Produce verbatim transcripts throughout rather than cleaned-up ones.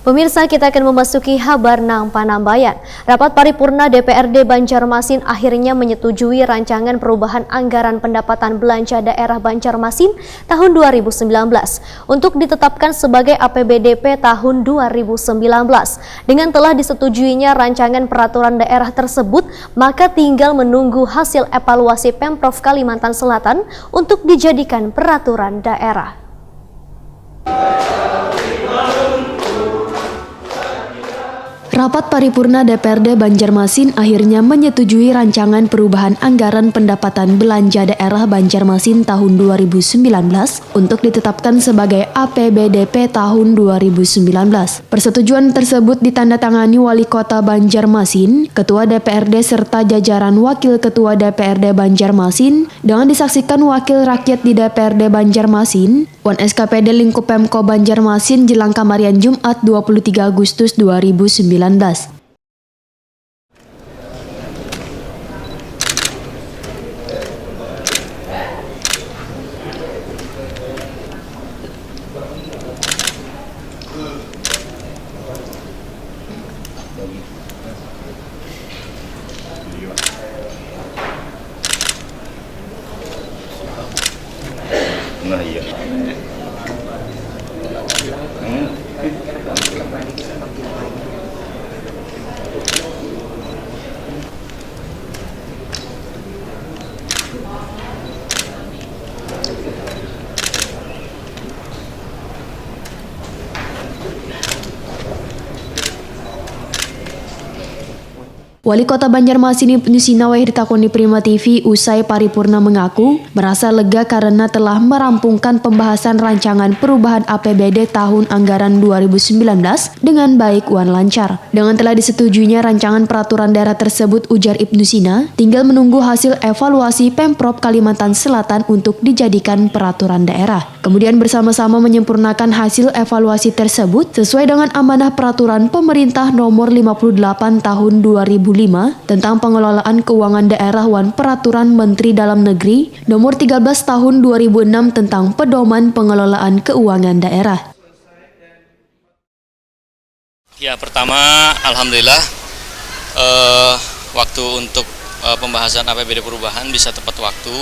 Pemirsa, kita akan memasuki habar nang panambayan. Rapat paripurna D P R D Banjarmasin akhirnya menyetujui rancangan perubahan anggaran pendapatan belanja daerah Banjarmasin tahun dua ribu sembilan belas untuk ditetapkan sebagai A P B D P tahun dua ribu sembilan belas. Dengan telah disetujuinya rancangan peraturan daerah tersebut, maka tinggal menunggu hasil evaluasi Pemprov Kalimantan Selatan untuk dijadikan peraturan daerah. Rapat paripurna D P R D Banjarmasin akhirnya menyetujui rancangan perubahan anggaran pendapatan belanja daerah Banjarmasin tahun dua ribu sembilan belas untuk ditetapkan sebagai A P B D P tahun dua ribu sembilan belas. Persetujuan tersebut ditandatangani Wali Kota Banjarmasin, Ketua D P R D, serta jajaran Wakil Ketua D P R D Banjarmasin, dengan disaksikan wakil rakyat di D P R D Banjarmasin, wan S K P D Lingkup Pemko Banjarmasin, jelang kamarian Jumat, dua puluh tiga Agustus dua ribu sembilan belas. Nah, iya. Hmm. Wali Kota Banjarmasin Ibnu Sina wayah ditakuni Prima T V usai paripurna mengaku merasa lega karena telah merampungkan pembahasan rancangan perubahan A P B D tahun anggaran dua ribu sembilan belas dengan baik wan lancar. Dengan telah disetujuinya rancangan peraturan daerah tersebut, ujar Ibnu Sina, tinggal menunggu hasil evaluasi Pemprov Kalimantan Selatan untuk dijadikan peraturan daerah. Kemudian bersama-sama menyempurnakan hasil evaluasi tersebut sesuai dengan amanah peraturan pemerintah nomor lima puluh delapan tahun dua ribu lima tentang pengelolaan keuangan daerah wan peraturan Menteri Dalam Negeri nomor tiga belas tahun dua ribu enam tentang pedoman pengelolaan keuangan daerah. Ya, pertama, alhamdulillah, eh, waktu untuk, eh, pembahasan A P B D perubahan bisa tepat waktu,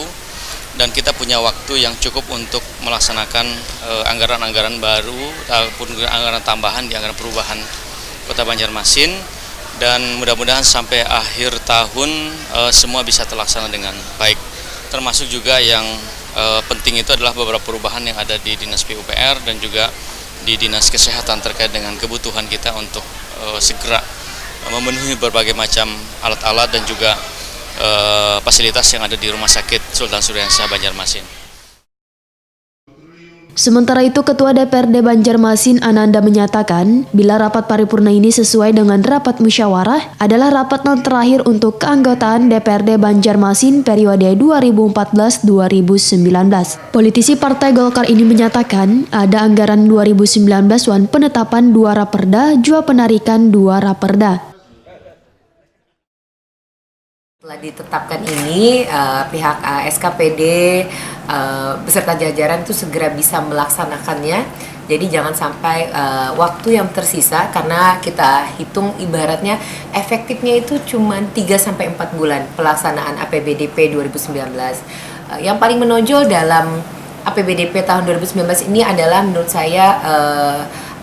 dan kita punya waktu yang cukup untuk melaksanakan, eh, anggaran-anggaran baru ataupun anggaran tambahan di anggaran perubahan Kota Banjarmasin, dan mudah-mudahan sampai akhir tahun, eh, semua bisa terlaksana dengan baik. Termasuk juga yang, eh, penting itu adalah beberapa perubahan yang ada di Dinas P U P R dan juga di Dinas Kesehatan terkait dengan kebutuhan kita untuk, eh, segera memenuhi berbagai macam alat-alat dan juga, eh, fasilitas yang ada di Rumah Sakit Sultan Suriansah Banjarmasin. Sementara itu, Ketua D P R D Banjarmasin Ananda menyatakan, bila rapat paripurna ini sesuai dengan rapat musyawarah, adalah rapat nang terakhir untuk keanggotaan D P R D Banjarmasin periode dua ribu empat belas dua ribu sembilan belas. Politisi Partai Golkar ini menyatakan, ada anggaran dua ribu sembilan belas wan penetapan dua raperda jua penarikan dua raperda. Telah ditetapkan ini, eh, pihak, eh, S K P D, eh, beserta jajaran itu segera bisa melaksanakannya. Jadi jangan sampai, eh, waktu yang tersisa, karena kita hitung ibaratnya efektifnya itu cuma tiga sampai empat bulan pelaksanaan A P B D P dua ribu sembilan belas. Eh, yang paling menonjol dalam A P B D P tahun dua ribu sembilan belas ini adalah menurut saya, eh,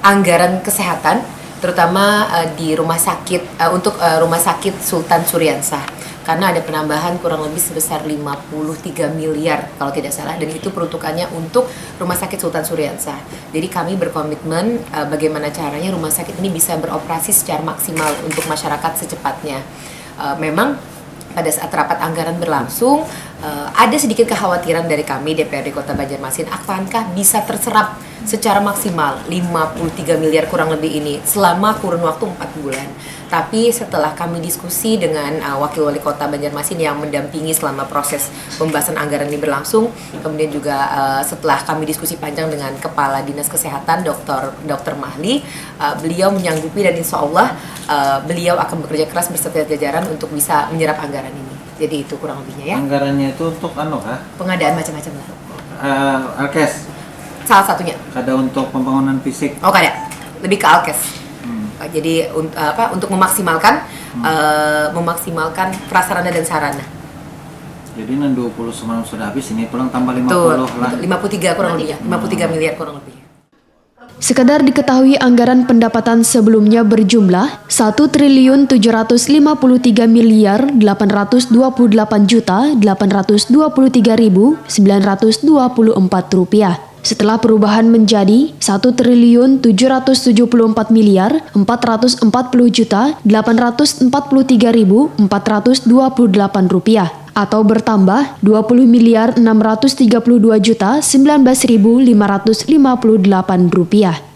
anggaran kesehatan, terutama, eh, di rumah sakit, eh, untuk, eh, Rumah Sakit Sultan Suriansah. Karena ada penambahan kurang lebih sebesar lima puluh tiga miliar kalau tidak salah, dan itu peruntukannya untuk Rumah Sakit Sultan Suriansah. Jadi kami berkomitmen, eh, bagaimana caranya rumah sakit ini bisa beroperasi secara maksimal untuk masyarakat secepatnya. Eh, memang pada saat rapat anggaran berlangsung, eh, ada sedikit kekhawatiran dari kami D P R D Kota Banjarmasin, akankah bisa terserap secara maksimal lima puluh tiga miliar kurang lebih ini selama kurun waktu empat bulan. Tapi setelah kami diskusi dengan, eh, Wakil Wali Kota Banjarmasin yang mendampingi selama proses pembahasan anggaran ini berlangsung, kemudian juga, eh, setelah kami diskusi panjang dengan Kepala Dinas Kesehatan, Doktor, Doktor Mahli, eh, beliau menyanggupi dan insya Allah, eh, beliau akan bekerja keras beserta jajaran untuk bisa menyerap anggaran ini. Jadi itu kurang lebihnya ya. Anggarannya itu untuk anu kah? Pengadaan macam-macam lah. Eh, alkes? Salah satunya. Kada untuk pembangunan fisik? Oh, kada. Lebih ke alkes. Jadi un- apa untuk memaksimalkan eh, memaksimalkan prasarana dan sarana. Jadi nang dua puluh semalam sudah habis, ini pulang tambah lima Betul, puluh lah. betul. lima puluh tiga kurang lebih ya, lima puluh tiga miliar kurang lebih. Sekedar diketahui, anggaran pendapatan sebelumnya berjumlah satu triliun tujuh ratus lima puluh tiga miliar delapan ratus dua puluh delapan juta delapan ratus dua puluh tiga ribu sembilan ratus dua puluh empat rupiah. Setelah perubahan menjadi satu triliun tujuh ratus tujuh puluh empat miliar empat ratus empat puluh juta delapan ratus empat puluh tiga ribu empat ratus dua puluh delapan rupiah, atau bertambah dua puluh miliar enam ratus tiga puluh dua juta sembilan belas ribu lima ratus lima puluh delapan rupiah.